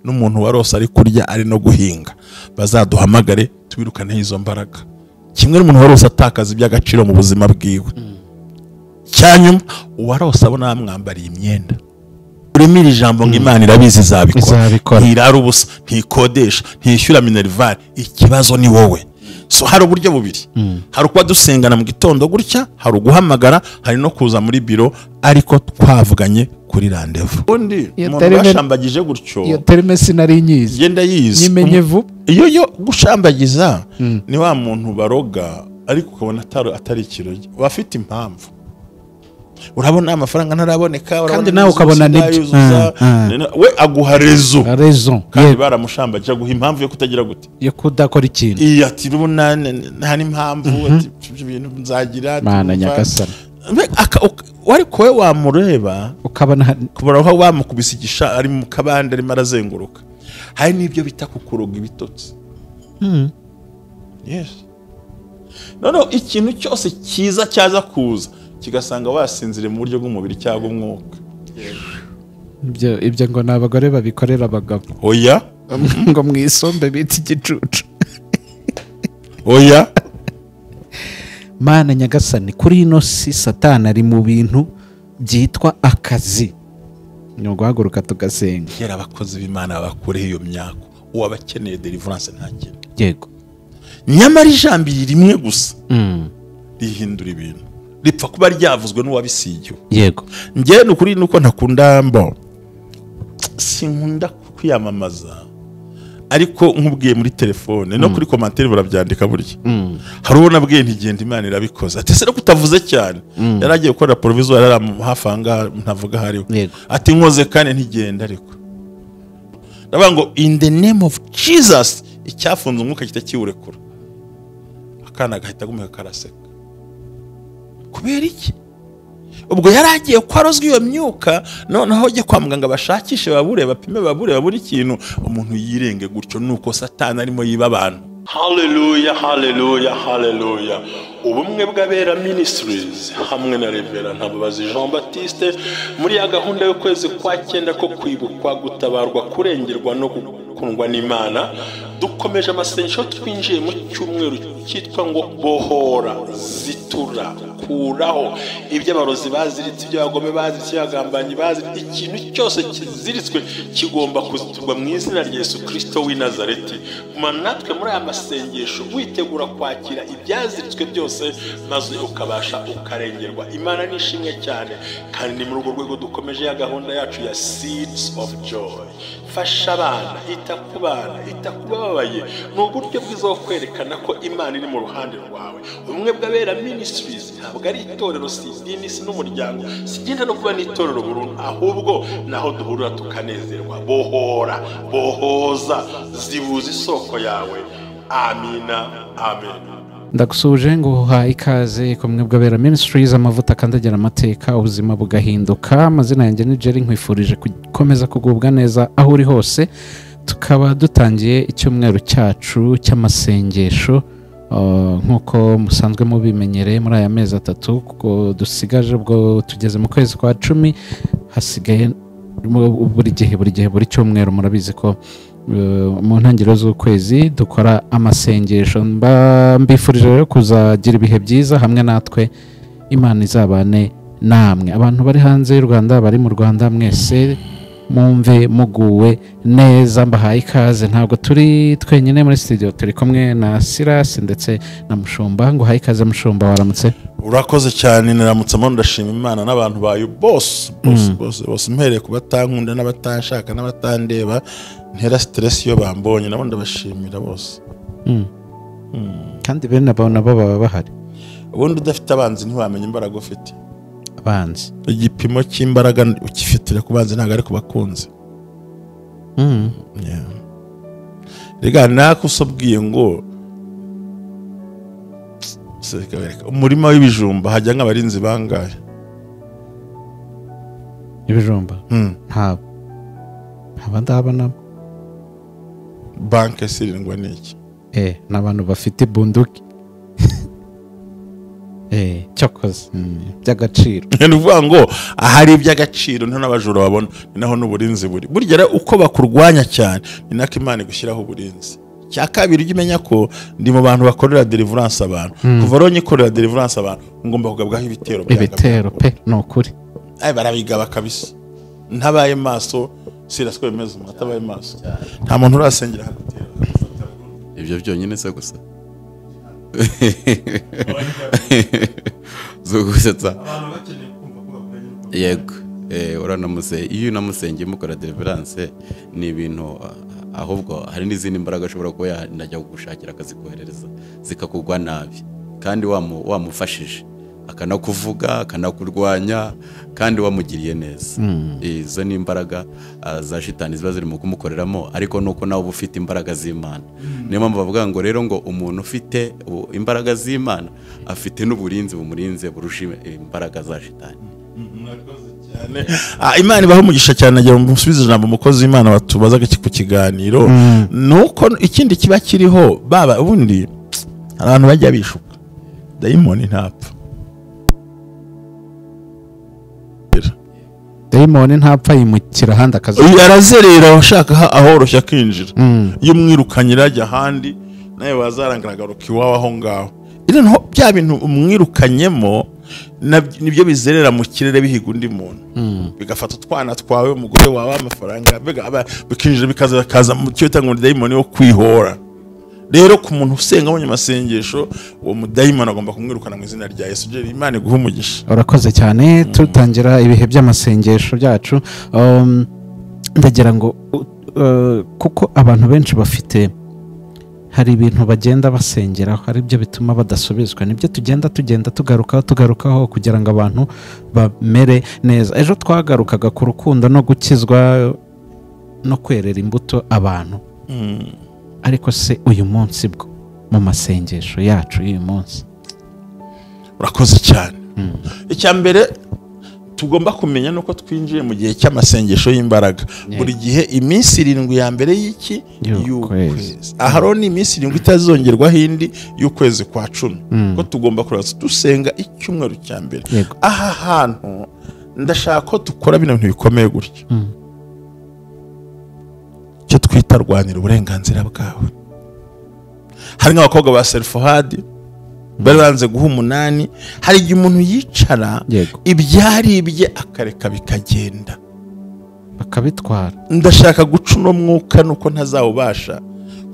N'umuntu warose ari kurya ari no guhinga, bazaduhamagare tubirukane izo mbaraga. Kimwe n'umuntu warose atakaza iby'agaciro mu buzima bwiwe. Cyanyuma uwarose abona bamwambariye imyenda. Uremira ijambo ngo Imana irabizi izabikora. Ntirara ubusa, ntikodesha, ntishyura minerval, ikibazo ni wowe. So hari uburyo bubiri. Hari ukuba dusengana mu gitondo gutya, hari uguhamagara, hari no kuza muri biro ariko twavuganye kuri rendezvous. Undi umuntu bashambagije gutyo. Iyo terme sinari nyizi. Genda yizi. Nyimenye vuba. Iyo yo gushambagiza ni wa muntu baroga ariko ukabona atari ikiroge. Bafite impamvu. Urabona amafaranga ntaraboneka, kandi nawe ukabona nibyo we aguha raison kandi baramushambagije aguha impamvu yo kutagira gute, yo kudakora ikintu. Iya ati rubona nta n'impamvu ati ibintu nzagira Mana Nyagasani. Wari kowe wamureba ukabona kubara aho wamukubise igisha ari mu kabande arimo arazenguruka. Hari n'ibyo bita kukuroga ibitotsi. Yes. No ikintu cyose cyiza cyaza kuza kigasanga wasinzire mu buryo bw'umubiri cyangwa umwuka. Ibyo ngo nabagore babikorera abagabo. Oya ngo mwisombe bita igicucu. Oya Mana Nyagasani, kuri ino si Satani ari mu bintu byitwa akazi. Ni uguhaguruka tugasenga. Kera abakozi b'Imana bakureho iyo myako, uwabakeneye deliverance nta kintu. Yego. Nyamara ijambo rimwe gusa rihindura ibintu. Ripfa kuba ryavuzwe n'uwabisigiwe. Yego. Nge nukuri nuko ntakunda mbo. Sinkunda kwiyamamaza. Ariko nkubwiye muri telefone no kuri commentaire barabyandika burya. Hari ubona bwiye ntigenda Imana irabikoze. Ati se no kutavuze cyane. Yaragiye gukora provisoire yari hafanga ntavuga hariho. Ati nkoze kandi ntigenda ariko. Ndavuga ngo in the name of Jesus icyafunze umwuka kitakiwurekura. Akana gahita gumeka karaseka. Kubera iki? Ubwo yaragiye ko arozwe iyo myuka, noneho ujye kwa muganga bashakishe babure bapime babure babure ikintu umuntu yirenge gutyo nuko Satani arimo yiba abantu. Hallelujah, hallelujah, hallelujah. Ubumwe bw'Abera Ministries hamwe na Reverend Ntababazi Jean Baptiste muri ya gahunda y'ukwezi kwa 9 ko kwibukwa, gutabarwa, kurengerwa no gukundwa n'Imana. Dukomeje amasengesho twinjiye mu cyumweru cyitwa ngo bohora, zitura, kuraho ibyo abarozi baziritse, ibyo abagome baziritse, ibyo abagambanyi baziritse, ikintu cyose kiziritswe kigomba kuziturwa mu izina rya Yesu Kristo w'i Nazareti. Guma natwe muri aya masengesho witegura kwakira ibyaziritswe byose maze ukabasha ukarengerwa. Imana nishimwe cyane, kandi ni muri urwo rwego dukomeje ya gahunda yacu ya Seeds of Joy. Fasha abana, ita ku bana, ita ku bababaye. Ni uburyo bwiza bwo kwerekana ko Imana iri mu ruhande rwawe. Ubumwe bw'Abera Ministries ntabwo ari itorero, si idini, si n'umuryango, si igenda no kuba n'itorero burundu, ahubwo naho duhurira tukanezerwa. Bohora, bohoza, zibuza isoko yawe. Amina, amen. Ndagusuhuje nguha ikaze ku Bumwe bw'Abera Ministries, amavuta akandagira amateka, ubuzima bugahinduka. Amazina yanjye ni Jerry, nkwifurije gukomeza kugubwa neza aho uri hose. Tukaba dutangiye icyumweru cyacu cy'amasengesho nk'uko musanzwe mubimenyereye muri aya mezi atatu, kuko dusigaje ubwo tugeze mu kwezi kwa 10, hasigaye buri gihe buri cyumweru. Murabizi ko mu ntangiriro z'ukwezi dukora amasengesho. Mbifurije rero kuzagira ibihe byiza hamwe natwe, Imana izabane namwe. Abantu bari hanze y'u Rwanda, bari mu Rwanda, mwese mumve muguwe neza, mbahaye ikaze. Ntabwo turi twenyine muri studio, turi kumwe na Silas ndetse na Mushumba. Ngo haye ikaze Mushumba, waramutse? Urakoze cyane, naramutse amahoro, ndashima Imana n'abantu bayo bose bose bose bose, mpereye ku batankunda n'abatanshaka n'abatandeba, ntera stress iyo bambonye, nabo ndabashimira bose. Kandi bene abo nabo baba bahari. Ubundi udafite abanzi ntiwamenya imbaraga ufite. Abanzi, igipimo cy'imbaraga ukifitira ku banzi ntabwo ari ku bakunzi. Rega nakusobwiye ngo umurima w'ibijumba hajya nk'abarinzi bangahe? Ibijumba ntabwo aba ndabona. Banke sirindwa n'iki? N'abantu bafite bunduki. Cyakoze by'agaciro. Ni ukuvuga ngo ahari iby'agaciro niho n'abajura babona, ni naho n'uburinzi buri. Burya rero uko bakurwanya cyane ni nako Imana igushyiraho uburinzi. Cya kabiri, ujye umenya ko ndi mu bantu bakorera deliverance abantu. Kuva rero nyikorera deliverance abantu, ngomba kugabwaho ibitero byanga Ibitero pe, ni ukuri. Ay, barabigaba kabisa. Ntabaye maso siraswe bemeza, atabaye maso nta muntu urasengera hagutera. Ibyo byonyine se gusa zo gusetsa. Yego, uranamuse iyo unamusengeye mukora deliverance ni ibintu, ahubwo hari n'izindi mbaraga ashobora kuba yanajya kugushakira akazikoherereza zikakugwa nabi, kandi wamufashije akanakuvuga akanakurwanya kandi wamugiriye neza. Izo ni imbaraga za shitani ziba ziri mu kumukoreramo, ariko nuko nawe uba ufite imbaraga z'Imana. Niyo mpamvu bavuga ngo rero ngo umuntu ufite imbaraga z'Imana afite n'uburinzi bumurinze burusha imbaraga za shitani. Imana ibaho umugisha cyane. Agira ngo musubize ijambo umukozi w'Imana batubazaga ku kiganiro. Nuko ikindi kiba kiriho baba ubundi abantu bajya bishuka, dayimoni ntapfa. Dayimoni ntapfa, yimukira ahandi akazi. Arazerera ashaka ahoroshya akinjira. Iyo umwirukanye ajya ahandi nawe wazarangaragaruka iwawe aho ngaho. Noneho bya bintu umwirukanyemo nibyo bizerera mu kirere bihiga undi muntu, bigafata utwana twawe, umugore wawe, amafaranga, bikinjira bikaza mu cyo bita ngo dayimoni wo kwihora. Rero ku muntu usenga mu masengesho, uwo mudayimoni agomba kumwirukana mu izina rya Yesu. Imana iguhe umugisha. Urakoze cyane. Tutangira ibihe by'amasengesho byacu, ndagira ngo kuko abantu benshi bafite hari ibintu bagenda basengeraho, hari ibyo bituma badasubizwa, nibyo tugenda tugarukaho kugira ngo abantu bamere neza. Ejo twagarukaga ku rukundo no gukizwa no kwerera imbuto abantu. Ariko se uyu munsi bwo mu masengesho yacu y'uyu munsi? Urakoze cyane. Icya mbere tugomba kumenya nuko twinjiye mu gihe cy'amasengesho y'imbaraga. Buri gihe iminsi 7 ya mbere y'iki y'ukwezi. Aha rero ni iminsi 7 itazongerwaho indi y'ukwezi kwa 10. Ko tugomba kurasa dusenga icyumweru cya mbere. Aha hantu ndashaka ko dukora bino bintu bikomeye gutya. Cyo twita rwanira uburenganzira bwawe. Hari nk'abakobwa ba Selfohadi bari banze guha 8, hari igihe umuntu yicara ibyari ibye akareka bikagenda bakabitwara. Ndashaka guca uno mwuka nuko ntazawubasha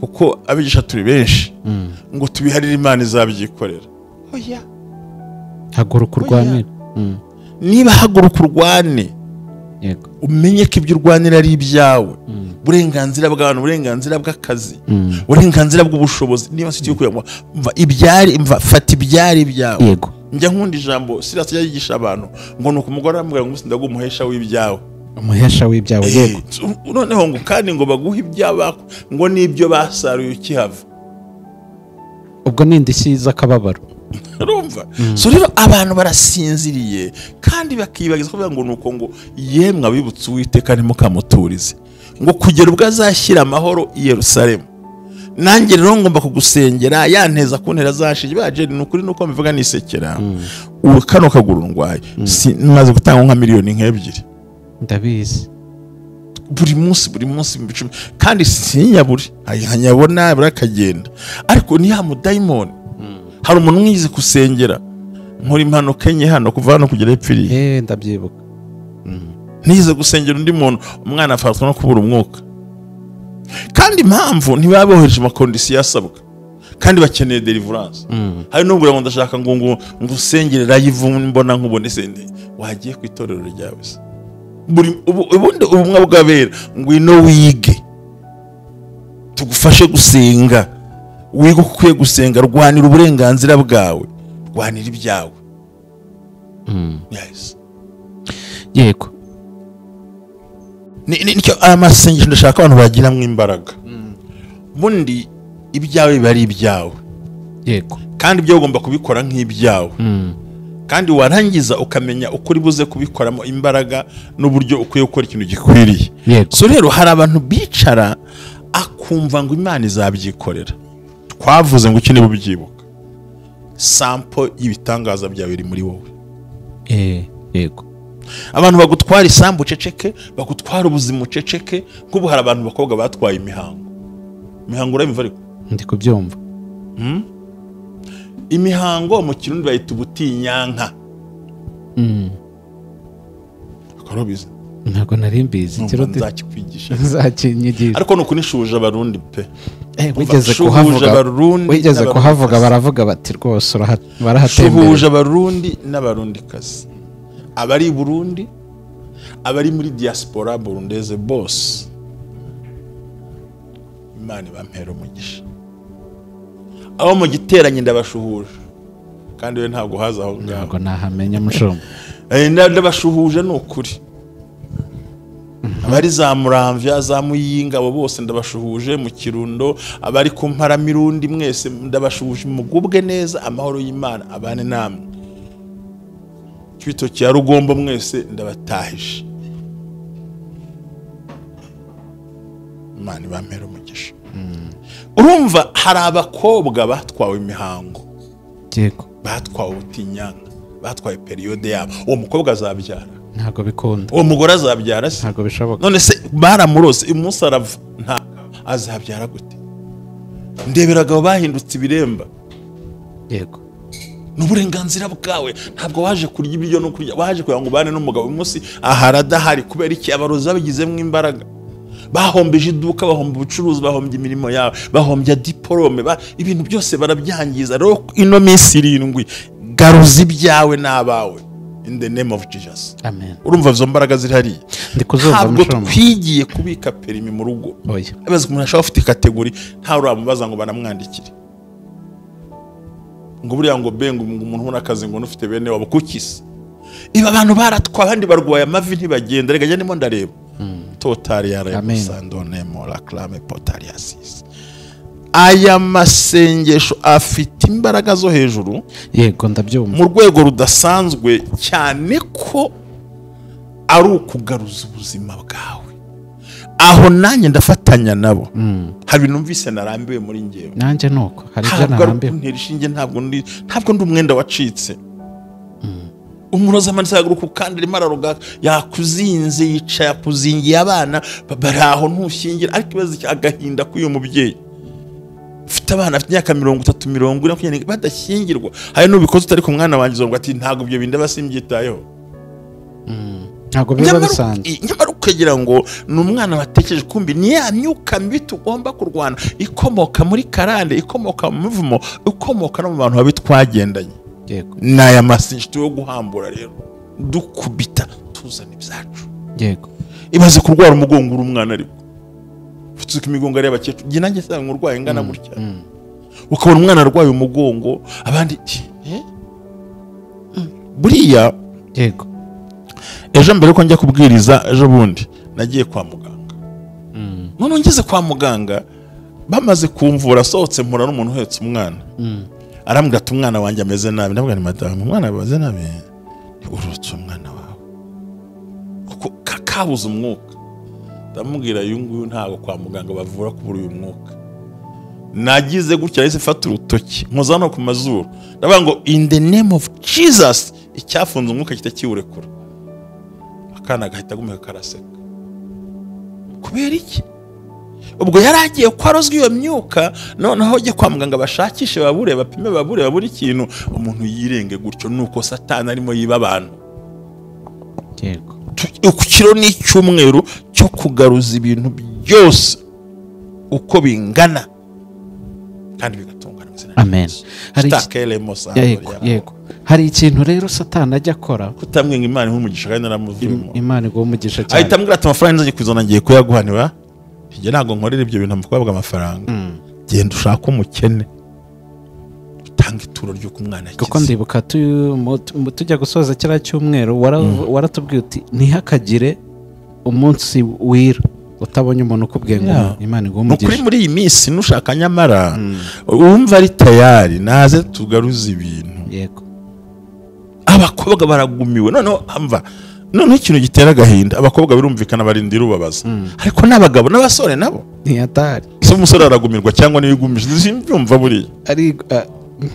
kuko abigisha turi benshi ngo tubiharire Imana izabyikorera. Oya, haguruka urwanire. Niba haguruka urwane, umenye ko ibyo urwanira ari ibyawe. Uburenganzira bw'abantu, uburenganzira bw'akazi, uburenganzira bw'ubushobozi. Niba mfite yo mva ibyari, mva fata ibyari ibyawe. Yego. Njya nkunda ijambo Silas yigisha abantu ngo nuko umugore aramubwira ngo ndaguha umuhesha w'ibyawe. Umuhesha w'ibyawe, yego. Noneho ngo kandi ngo baguhe ibyabo ngo nibyo basaruye ukihava. Ubwo ni indishyi z'akababaro. Urumva? So rero abantu barasinziriye kandi bakibagiza kuvuga ngo nuko ngo yemwe abibutse Uwiteka ntimukamuturize, ngo kugera ubwo azashyira amahoro i Yerusalemu. Nanjye rero ngomba kugusengera yanteza kuntera zashije baje. Ni ukuri nuko mbivuga nisekera. Ubu kano kaguru ndwaye maze gutanga nka miliyoni 2. Ndabizi. Buri munsi mu 10 kandi sinyaburi nkanyabona burakagenda. Ariko ni ya mudayimoni. Hari umuntu mwize kusengera nkora impanuka enye hano kuva hano kugera epfiriye. Ndabyibuka. Nize gusengera undi muntu umwana afatwa no kubura umwuka. Kandi impamvu ntibabohereje amakondisiyo asabwa kandi bakeneye deliverance. Hari nubwo ngo ndashaka ngo ngusengere live mbona nkubone sende wagiye ku itorero ryawe se. Ubundi ubumwe bw'abera ngwino wige tugufashe gusenga, wiga uko ukwiye gusenga, rwanira uburenganzira bwawe, rwanira ibyawe. Yes. Yego. Nicyo amasengesho ndashaka abantu bagiramo imbaraga. Ubundi ibyawe biba ari ibyawe. Yego. Kandi ibyo ugomba kubikora nk'ibyawe. Kandi warangiza ukamenya uko uri buze kubikoramo imbaraga n'uburyo ukwiye gukora ikintu gikwiriye. So rero hari abantu bicara akumva ngo Imana izabyikorera. Twavuze ngo iki niba ubyibuka. Sample y'ibitangaza byawe iri muri wowe. Yego. Abantu bagutwara isambu uceceke, bagutwara ubuzima uceceke. Nk'ubu hari abantu bakobwa batwaye imihango. Imihango urabimva ariko? Ndi kubyumva. Imihango mu Kirundi bayita ubutinyanka. Akorobiza. Ntabwo nari mbizi. Nzakikwigisha. Nzakinyigisha. Ariko nuko nishuje abarundi pe. Wigeze kuhavuga baravuga bati rwose barahatembera. Shuhuje abarundi n'abarundikazi. Abari Burundi, abari muri diaspora burundeze bose. Imana ibampera umugisha. Abo mu giteranye ndabashuhuje. Kandi we ntabwo haza aho ngaho. Ntabwo nahamenya mushumba. Ndabashuhuje ni ukuri. Abari za Muramvya, za Muyinga, abo bose ndabashuhuje mu Kirundo, abari ku Mparamirundi mwese ndabashuhuje, mugubwe neza, amahoro y'Imana abane namwe. Cibitoki ya Rugombo mwese ndabatahije. Imana ibampere umugisha. Urumva hari abakobwa batwawe imihango. Yego. Batwawe ubutinyanga, batwaye periode yabo. Uwo mukobwa azabyara. Ntabwo bikunda. Uwo mugore azabyara se? Ntabwo bishoboka. None se baramurose umunsi arava, nta azabyara gute? Ndebera abagabo bahindutse ibiremba. Yego. N'uburenganzira bwawe, ntabwo waje kurya ibiryo no kurya, waje kugira ngo ubane n'umugabo. Umunsi aharadahari kubera iki? Abarozi babigizemo imbaraga. Bahombeje iduka, bahomba ubucuruzi, bahombye imirimo yawe, bahombye diplome, ibintu byose barabyangiza. Rero ino minsi 7 garuza ibyawe n'abawe. In the name of Jesus. Amen. Urumva izo mbaraga ziri hariya. Ntabwo twigiye kubika perimi mu rugo. Abaza umuntu ashaka ufite kategori nta uramubaza ngo banamwandikire. Ngo buriya ngo bengo umuntu ubona akazi ngo nufite bene wabo kukisi. Iba abantu baratwa abandi barwaye amavi ntibagenda. Rega njye ndimo ndareba. Totari ya la clame potariasis. Aya masengesho afite imbaraga zo hejuru. Yego ndabyumva. Mu rwego rudasanzwe cyane ko ari ukugaruza ubuzima bwawe. Aho nanjye ndafatanya nabo. Hari numvise narambiwe muri ngewe. Nanjye nuko hari ibyo narambiwe. Ntabwo ishinge ntabwo ndi umwenda wacitse. Umuroza amanitse agaruka kandi arimo araroga, yakuzinze, yicaye akuzingiye abana bari aho ntushingira. Ariko ibaze agahinda k'uyu mubyeyi ufite abana afite imyaka 30, 40 badashyingirwa. Hari n'ubikoze utari ku mwana wanjye uzongo ati ntabwo ibyo bindi basimbyitayeho. Ntabwo biba bisanzwe. Nyamara ukagira ngo ni umwana watekereje, kumbi ni ya myuka mibi tugomba kurwana, ikomoka muri karande, ikomoka mu mivumo, ikomoka no mu bantu babi twagendanye. Yego. Naya masengesho yo guhambura rero dukubita tuzana ibyacu. Yego. Ibaze kurwara umugongo uri umwana ariko. Ufite imigongo ari abakecuru. Njye nanjye sanga urwaye ngana gutya. Ukabona umwana arwaye umugongo abandi buriya. Yego. Ejo mbere ko njya kubwiriza ejo bundi nagiye kwa muganga. None ngeze kwa muganga bamaze kumvura sohotse mpura n'umuntu uhetse umwana. Arambwira ati umwana wanjye ameze nabi. Ndavuga ni madamu, umwana ameze nabi. Urutse umwana wawe kuko kabuze umwuka. Ndamubwira uyu nguyu ntabwo kwa muganga bavura kubura uyu mwuka. Nagize gutya yahise fata urutoki nkoza no ku mazuru. Ndavuga ngo in the name of Jesus, icyafunze umwuka kitakiwurekura. Akana gahita gumeka karaseka. Kubera iki? Ubwo yaragiye ko arozwe iyo myuka, noneho ujye kwa muganga bashakishe babure, bapime babure, babure ikintu umuntu yirenge gutyo. Nuko Satani arimo yiba abantu. Yego. Ukukiro ni icyumweru cyo kugaruza ibintu byose uko bingana kandi bigatungana. Amen. Yego. Hari ikintu rero Satani ajya akora kutamwenga Imana nk'umugisha kandi naramuvuyemo. Imana iguha umugisha cyane. Ahita ambwira ati amafaranga nzajya kuzana ngiye kuyaguhanira. Njye ntabwo nkorera ibyo bintu mukobwa amafaranga. Genda ushaka umukene utanga ituro ry'uko umwana akize. Kuko ndibuka tujya gusoza kiriya cyumweru waratubwiye uti ntihakagire umunsi wira utabonye umuntu ukubwiye ngo Imana iguhe umugisha. Nukuri muri iyi minsi nushaka nyamara wumva ari tayari naze tugaruze ibintu. Yego. Abakobwa baragumiwe. Noneho amva noneho ikintu gitera agahinda, abakobwa birumvikana barindira ubabaza, ariko n'abagabo n'abasore nabo ntiyatari. Se umusore aragumirwa cyangwa niyo igumije simbyumva buriya. Ari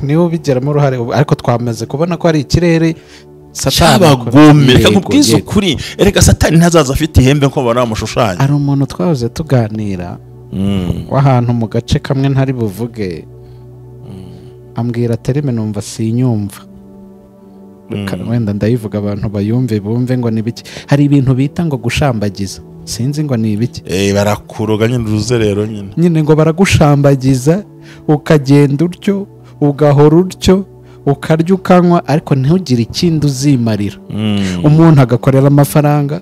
Niwe ubigiramo uruhare, ariko twamaze kubona ko ari ikirere Satani cy'abagome. Reka nkubwize ukuri, erega Satani ntazaza afite ihembe nko babona bamushushanya. Hari umuntu twahoze tuganira w'ahantu mu gace kamwe ntari buvuge, ambwira terime numva sinyumva. Wenda ndayivuga abantu bayumve bumve ngo ni biki. Hari ibintu bita ngo gushambagiza, sinzi ngo ni ibiki. Barakuroga nyine uruzerero nyine. Nyine ngo baragushambagiza ukagenda utyo, ugahora utyo, ukarya ukanywa, ariko ntugire ikindi uzimarira. Umuntu agakorera amafaranga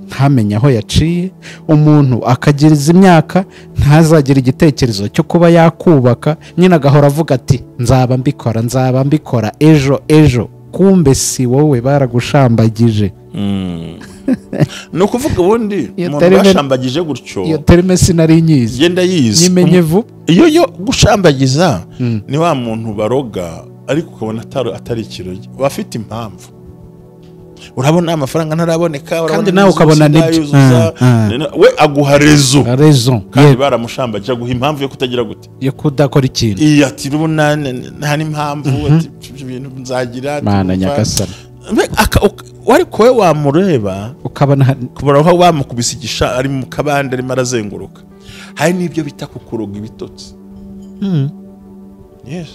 ntamenye aho yaciye, umuntu akagiriza imyaka ntazagira igitekerezo cyo kuba yakubaka, nyine agahora avuga ati nzaba mbikora, nzaba mbikora ejo ejo. Kumbe si wowe, baragushambagije. Ni ukuvuga ubundi umuntu bashambagije gutyo, iyo terime sinari nyizi, genda yizi nyimenye vuba. Iyo yo gushambagiza ni wa muntu baroga ariko ukabona atari ikirogi, bafite impamvu. Urabona amafaranga ntaraboneka, kandi nawe ukabona nibyo we aguha rezo, kandi baramushambagije aguha impamvu yo kutagira gute, yo kudakora ikintu. Iyo ati urabona nta n'impamvu, ati ibintu nzagira Mana Nyagasani. Ariko we wamureba ukabona kubara aho bamukubise igisha ari mu kabande arimo arazenguruka. Hari n'ibyo bita kukuroga ibitotsi. Yes.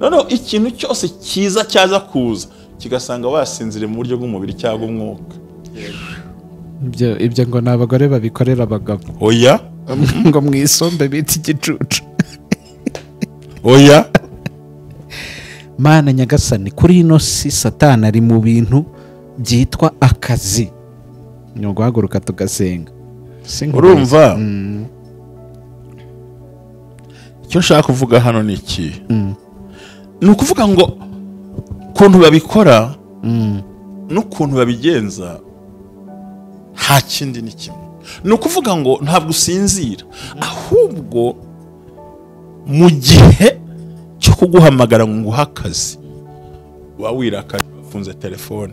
Noneho ikintu cyose cyiza cyaza kuza kigasanga wasinzire mu buryo bw'umubiri cyangwa umwuka. Ibyo ngo ni abagore babikorera abagabo. Oya. Ngo mwisombe bita igicucu. Oya. Mana Nyagasani, kuri ino si Satani ari mu bintu byitwa akazi. Ni uguhaguruka tugasenga. Urumva? Icyo nshaka kuvuga hano ni iki? Ni ukuvuga ngo ukuntu babikora n'ukuntu babigenza nta kindi ni kimwe. Ni ukuvuga ngo ntabwo usinzira, ahubwo mu gihe cyo kuguhamagara ngo nguhe akazi wawirakaje, wafunze telefone.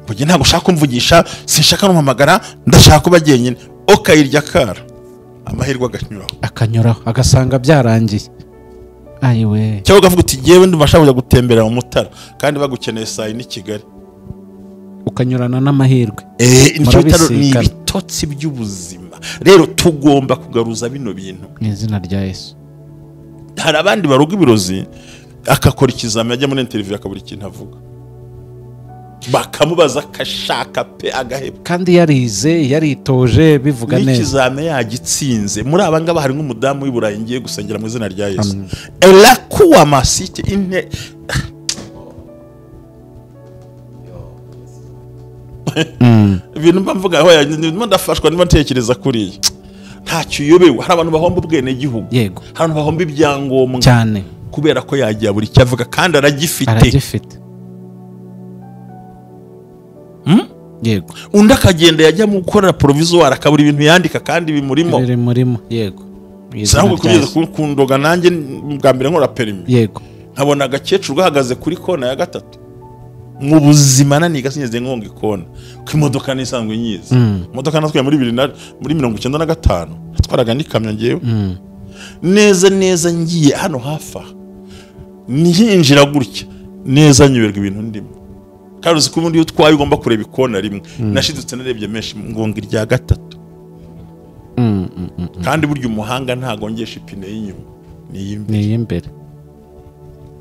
Kugira ntabwo ushaka kumvugisha, sinshaka n'umuhamagara, ndashaka kuba jyenyine. Ukayirya kara, amahirwe aganyuraho, akanyuraho agasanga byarangiye. Ayiwe. Cyangwa ukavuga uti jyewe ndumva nshaka kujya gutembera mu Mutara, kandi bagukeneye saa yine i Kigali, ukanyurana n'amahirwe. Ni ibitotsi by'ubuzima. Rero tugomba kugaruza bino bintu mu izina rya Yesu. Hari abandi baroga ibirozi, akakora ikizami, ajya muri interview akabura ikintu avuga, bakamubaza akashaka pe agaheba, kandi yarize yaritoje bivuga neza, n'ikizame yagitsinze. Muri aba ngaba hari nk'umudamu w'i Burayi ngiye gusengera mu izina rya Yesu, elakuwa masike ine ibintu mba mvuga aho ndimo ndafashwa, ndimo ntekereza kuriya ntacyo uyobewe. Hari abantu bahomba ubwenegihugu, hari abantu bahomba ibyangombwa cyane kubera ko yagiye buri icyo avuga kandi aragifite. Yego. Undi akagenda yajya mu gukora provisoire akabura ibintu yandika kandi bimurimo. Bimurimo, yego. Sangwe kugeza kundoga nanjye bwa mbere nkora permis. Yego. Nkabona agakecuru gahagaze kuri kona ya gatatu. Mu buzima naniga sinigeze ngonga ikona. Ko imodoka nisanzwe nyizi. Imodoka natwaye muri 1995 natwaraga n'ikamyo ngewe. Neza neza ngiye hano hafa. Nihinjira gutya neza nyuberwa ibintu ndimo. Kandi uzi ko ubundi iyo utwaye ugomba kureba ikona rimwe. Nashidutse narebye menshi ngonga irya gatatu. Kandi burya umuhanga ntagongesha ipine y'inyuma, ni iy'imbere.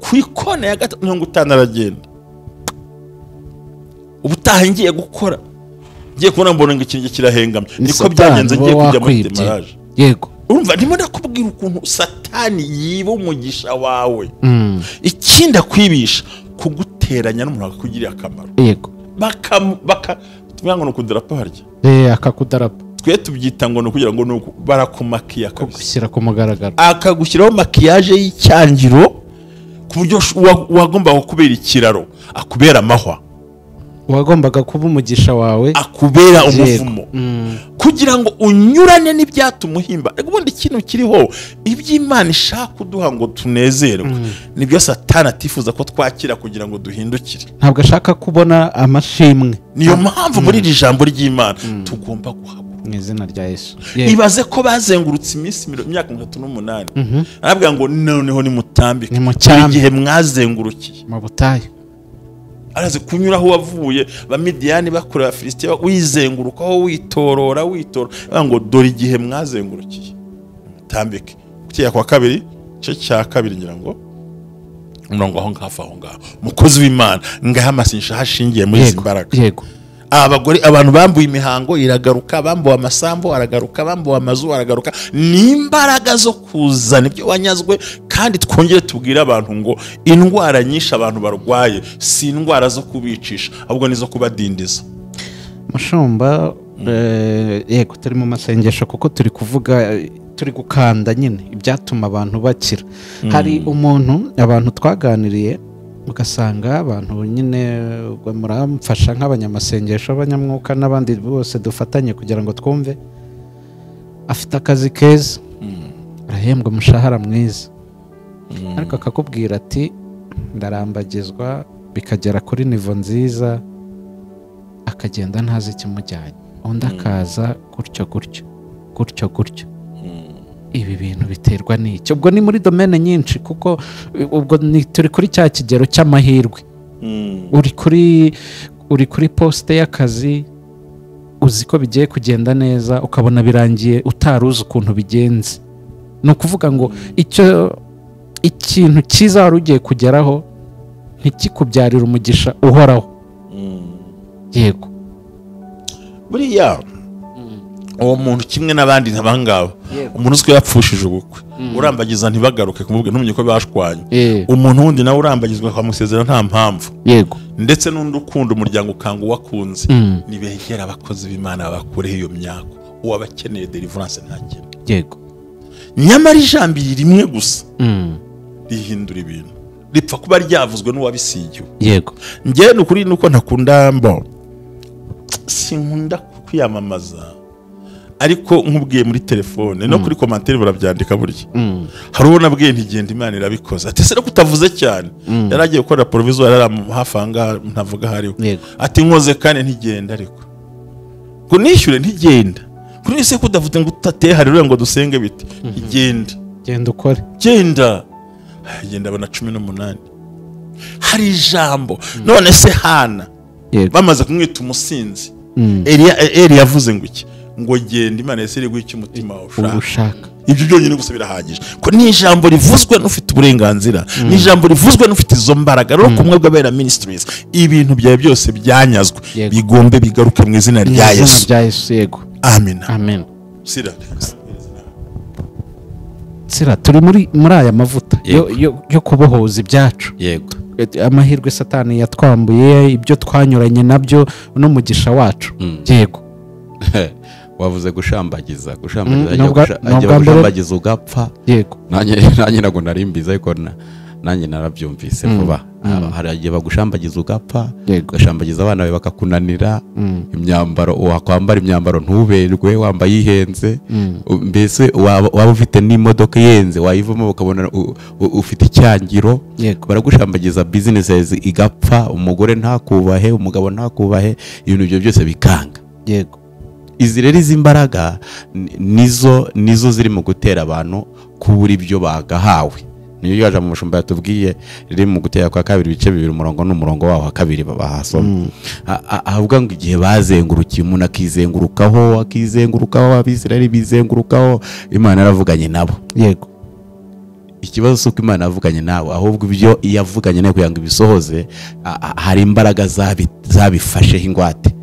Ku ikona ya gatatu 50 aragenda. Ubutaha ngiye gukora, ngiye kubona mbona ngo ikintu kirahengamye. Niko byagenze ngiye kujya muri demarage. Yego. Urumva ndimo ndakubwira ukuntu Satani yiba umugisha wawe. Ikindi akwibisha kuguteranya n'umuntu akakugirira akamaro. Yego. Baka tumwe ngo kudarapa harya. Akakudarapa. Twe tubyita ngo no kugira ngo nuko barakumakiya kugushyira ku mugaragaro. Akagushyiraho makiyaje y'icyangiro ku buryo wagombaga kukubera ikiraro, akubera amahwa. Wagombaga kuba umugisha wawe akubera umuvumo. Kugira ngo unyurane n'ibyatuma uhimba. Ubundi ikintu kiriho iby'Imana ishaka kuduha ngo tunezerwe, nibyo Satani atifuza ko twakira kugira ngo duhindukire. Ntabwo ashaka kubona amashimwe. Niyo mpamvu muri iri jambo ry'Imana tugomba guhaguruka mu izina rya Yesu. Ibaze ko bazengurutse iminsi imyaka 38. Arabwira ngo noneho ni Nimutambike igihe mwazengurukiye mu butayu. Araze kunyura aho wavuye abamidiyani bakora Abafilisitiya, wizengurukaho witorora witora ngo dore igihe mwazengurukiye mutambike. Gutegeka kwa kabiri igice cya kabiri ngira ngo umurongo aho ngaho aho ngaho. Mukozi w'Imana ngaha amasinyisha hashingiye muri izi mbaraga. Yego. Abagore abantu bambuye imihango iragaruka, bambuwe amasambu aragaruka, bambuwe amazu aragaruka. Ni imbaraga zo kuzana ibyo wanyazwe. Kandi twongere tubwire abantu ngo indwara nyinshi abantu barwaye si indwara zo kubicisha, ahubwo nizo kubadindiza. Mushumba, yego turi mu masengesho kuko turi kuvuga, turi gukanda nyine ibyatuma abantu bakira. Hari umuntu abantu twaganiriye ugasanga abantu nyine muramfasha nk'abanyamasengesho abanyamwuka n'abandi bose dufatanye kugira ngo twumve, afite akazi keza, arahembwa umushahara mwiza, ariko akakubwira ati ndarambagizwa bikagera kuri nivo nziza, akagenda ntazi ikimujyanye, undi akaza gutyo gutyo gutyo gutyo. Ibi bintu biterwa n'iki? Ubwo ni muri domaine nyinshi, kuko ubwo turi kuri cya kigero cy'amahirwe. Uri kuri poste y'akazi, uzi ko bigiye kugenda neza, ukabona birangiye utaruzi ukuntu bigenze. Ni ukuvuga ngo icyo ikintu cyiza wari ugiye kugeraho ntikikubyarira umugisha uhoraho. Yego. Buriya uwo muntu kimwe n'abandi ntabangabo, umuntu uzwi yapfushije ubukwe urambagiza ntibagaruke kumubwira, ntumenye ko bashwanye. Umuntu wundi nawe urambagizwa akamusezera nta mpamvu. Yego. Ndetse n'undi ukunda umuryango ukanga uwakunze, nibegera abakozi b'Imana bakureho iyo myako. Uwabakeneye deliverance ntakene. Yego. Nyamara ijambo rimwe gusa rihindura ibintu, ripfa kuba ryavuzwe n'uwabisigiwe. Yego. Njye nukuri nuko ntakunda mbo, sinkunda kwiyamamaza, ariko nkubwiye muri telefone no kuri commentaire barabyandika burya. Hari uwo nabwiye nti genda Imana irabikoze, ati se no kutavuze cyane, yaragiye gukora provisoire yari hafi aha ntavuga hariho, ati nkoze kandi ntigenda, ariko ngo nishyure ntigenda, kuri ese kudavuze ngo utateye hari ngo dusenge biti igenda genda ukore genda genda abona 18. Hari ijambo none se Hana bamaze kumwita umusinzi, Eli yavuze ngo iki? Ngo genda Imana yese iri guha umutima wawe ushaka. Ibyo byonyine gusa birahagije. Ko ni ijambo rivuzwe n'ufite uburenganzira, ni ijambo rivuzwe n'ufite izo mbaraga. Rero kumwe bw'abera ministries, ibintu byawe byose byanyazwe bigombe bigaruke mu izina rya Yesu. Yego. Amen. Amen. Sira. Sira turi muri aya mavuta yo kubohoza ibyacu. Yego. Amahirwe Satani yatwambuye, ibyo twanyuranye nabyo n'umugisha wacu. Yego. Wavuze gushambagiza, gushambagiza ugapfa. Yego. Nanjye nago narimbiza, ariko nanjye narabyumvise vuba. Hari igihe bagushambagiza ugapfa, ugashambagiza abana bawe bakakunanira, imyambaro wakwambara imyambaro ntuberwe, wambaye ihenze, mbese waba ufite n'imodoka ihenze wayivamo ukabona ufite icyangiro. Baragushambagiza businesses igapfa, umugore ntakubahe, umugabo ntakubahe, ibintu ibyo byose bikanga. Yego. Izi rero izi mbaraga nizo ziri mu gutera abantu kubura ibyo bagahawe. Niyo yaje mu mushumba yatubwiye riri mu gutera kwa kabiri ibice bibiri umurongo n'umurongo waho wa kabiri bahasoma. Avuga ngo igihe bazengurukiye umuntu akizengurukaho Abisirayeli bizengurukaho, Imana yaravuganye nabo. Yego. Ikibazo si uko Imana yavuganye nabo, ahubwo ibyo yavuganye nayo kugira ngo ibisohoze, hari imbaraga zabifasheho ingwate.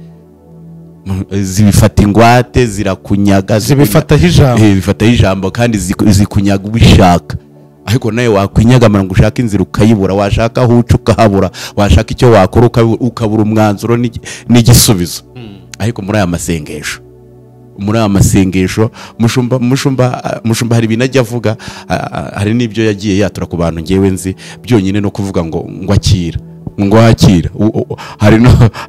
Zibifata ingwate, zirakunyaga, zibifataho ijambo, bifataho ijambo kandi zikunyaga ubishaka. Ariko nawe wakwinyagamara ngo ushake inzira ukayibura, washaka aho uca ukahabura, washaka icyo wakora ukabura umwanzuro n'igisubizo. Ariko muri aya masengesho, mushumba hari ibintu ajya avuga, hari n'ibyo yagiye yatura ku bantu ngewe nzi byonyine no kuvuga ngo akira, ngo akira. Hari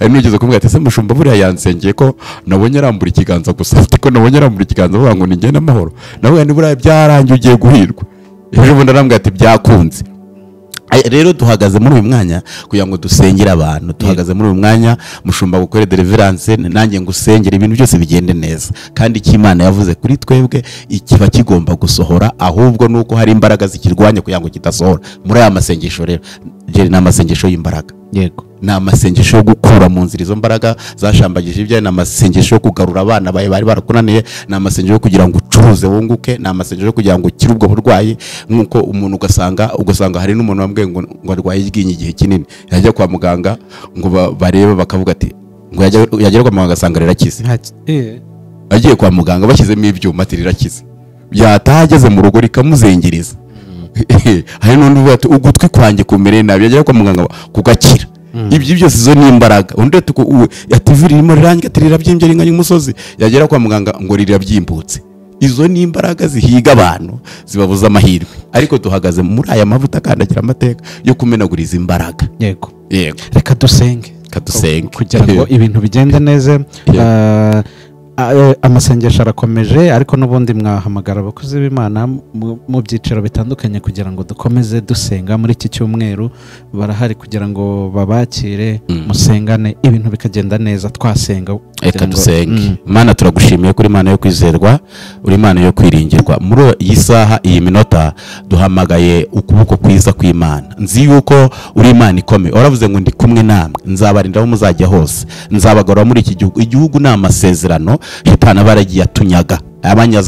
n'ugeze kumubwira ati se mushumba buriya yansengeye ko nabonye arambura ikiganza gusa, ati ko nabonye arambura ikiganza avuga ngo nigende amahoro, nawe ni buriya byarangiye ugiye guhirwa. Ejo bundi arambwira ati byakunze. Rero duhagaze muri uyu mwanya kugira ngo dusengere abantu, duhagaze muri uyu mwanya mushumba gukore deliverance, nanjye ngusengere ibintu byose bigende neza. Kandi icyo Imana yavuze kuri twebwe ikiba kigomba gusohora, ahubwo nuko hari imbaraga zikirwanya kugira ngo kidasohora. Muri aya masengesho rero jeri ni amasengesho y'imbaraga. Yego. Ni amasengesho yo gukura mu nzira izo mbaraga zashambagije ibyawe, ni amasengesho yo kugarura abana bawe bari barakunaniye, ni amasengesho yo kugira ngo ucuruze wunguke, ni amasengesho yo kugira ngo ukire ubwo burwayi. Nk'uko umuntu ugasanga hari n'umuntu wambwiye ngo arwaye iryinyo igihe kinini, yajya kwa muganga ngo barebe bakavuga ati ngo yagera kwa muganga agasanga rirakize. Agiye kwa muganga bashyizemo ibyuma ati rirakize, yataha ageze mu rugo rikamuzengereza. Hari n'undi uvuga ati ugutwi kwanjye kumereye nabi, yagera kwa muganga kugakira. Ibyo byose izo ni imbaraga. Undi ati ivi ririmo rirangira ati rirabyimbye ringanya umusozi, yagera kwa muganga ngo rirabyimbutse. Izo ni imbaraga zihiga abantu zibabuza amahirwe. Ariko duhagaze muri aya mavuta akandagira amateka yo kumenaguriza imbaraga. Yego. Yego. Reka dusenge. Kugira ngo ibintu bigende neza. Amasengesho arakomeje, ariko n'ubundi mwahamagara abakozi b'Imana mu byiciro bitandukanye kugira ngo dukomeze dusenga muri iki cyumweru. Barahari kugira ngo babakire, musengane ibintu bikagenda neza. Twasenga. Reka dusenge. Mana, turagushimiye kuri Imana yo kwizerwa, uri Imana yo kwiringirwa. Muri iyi saha, iyi minota, duhamagaye ukuboko kwiza kw'Imana. Nzi yuko uri Imana ikomeye. Waravuze ngo ndi kumwe namwe, nzabarinda aho muzajya hose, nzabagarura muri iki gihugu. Igihugu ni amasezerano Shitani baragiye atunyaga.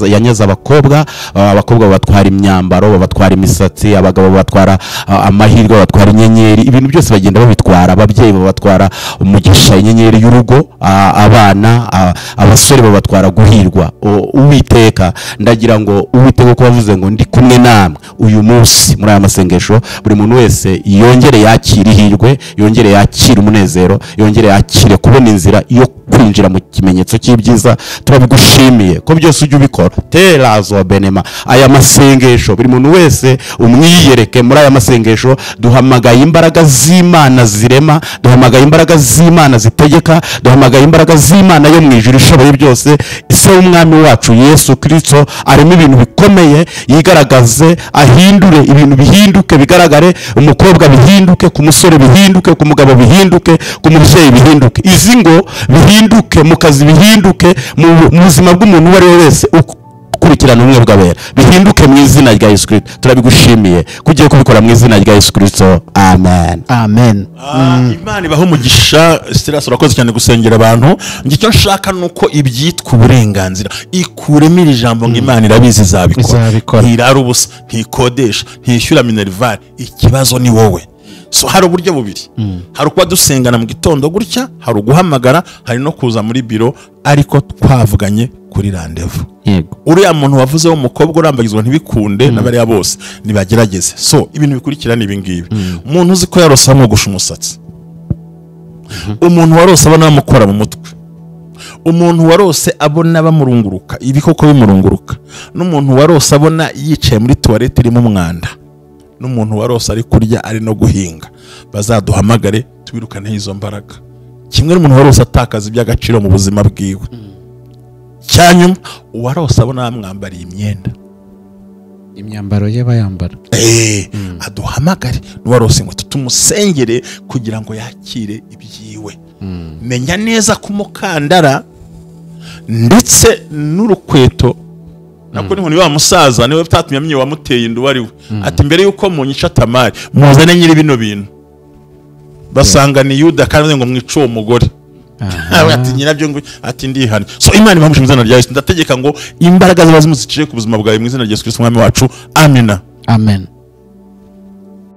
Yanyaza abakobwa, abakobwa babatwara imyambaro, babatwara imisatsi, abagabo babatwara amahirwe, babatwara inyenyeri, ibintu byose bagenda babitwara, ababyeyi babatwara umugisha, inyenyeri y'urugo, abana, abasore babatwara guhirwa. Uwiteka, ndagira ngo Uwiteka ko wavuze ngo ndi kumwe namwe uyu munsi muri aya masengesho, buri muntu wese yongere yakire ihirwe, yongere yakire umunezero, yongere yakire kubona inzira yo kwinjira mu kimenyetso cy'ibyiza. Turabigushimiye ko byose ujya ubikora. Terazo benema aya masengesho, buri muntu wese umwiyereke muri aya masengesho. Duhamagaye imbaraga z'Imana zirema, duhamagaye imbaraga z'Imana zitegeka, duhamagaye imbaraga z'Imana yo mu ijuru ishoboye byose. Se w'umwami wacu Yesu Kristo arimo ibintu bikomeye, yigaragaze, ahindure ibintu, bihinduke, bigaragare. Umukobwa bihinduke, ku musore bihinduke, ku mugabo bihinduke, ku mubyeyi bihinduke, izi ngo bihinduke, mu kazi bihinduke, mu buzima bw'umuntu uwo ari we wese ukurikirana ubumwe bw'abera bihinduke mu izina rya Yesu Kristo. Turabigushimiye kugiye kubikora mu izina rya Yesu Kristo. Amen. Amen. Imana ibaho umugisha. Silas, urakoze cyane gusengera abantu. Icyo nshaka nuko ibyitwa uburenganzira ikuremo iri jambo ngo Imana irabizi izabikora. Ntirara ubusa, ntikodesha, ntishyura minerval. Ikibazo ni wowe. So hari uburyo bubiri. Hari ukuba dusengana mu gitondo gutya, hari uguhamagara, hari no kuza muri biro, ariko twavuganye kuri rendezvous. Yego. Uriya muntu wavuze w'umukobwa urambagizwa ntibikunde n'abariya bose nibagerageze. So ibintu bikurikira ni ibingibi. Umuntu uzi ko yarose amwogosha umusatsi, umuntu warose abona bamukora mu mutwe, umuntu warose abona bamurunguruka, ibikoko bimurunguruka, n'umuntu warose abona yicaye muri toilette irimo umwanda, n'umuntu warose ari kurya ari no guhinga, bazaduhamagare tubirukane izo mbaraga. Kimwe n'umuntu warose atakaza iby'agaciro mu buzima bwiwe. Cyanyuma uwarose abona bamwambariye imyenda, imyambaro ye bayambara, aduhamagare. N'uwarose ngo tumusengere kugira ngo yakire ibyiwe. Menya neza ko umukandara ndetse n'urukweto nako ni wa musaza niwe utatumye amenye wamuteye inda uwo ari we. Ati mbere yuko munyica Tamari muzane nyiri bino bintu. Basanga ni Yuda kandi ngo mwice uwo mugore. Ati nyirabyo ngo ati ndihane. So Imana ibamushe mu izina rya Yesu. Ndategeka ngo imbaraga ziba zimuziciye ku buzima bwawe mu izina rya Yesu Kristo Umwami wacu. Amina. Amen.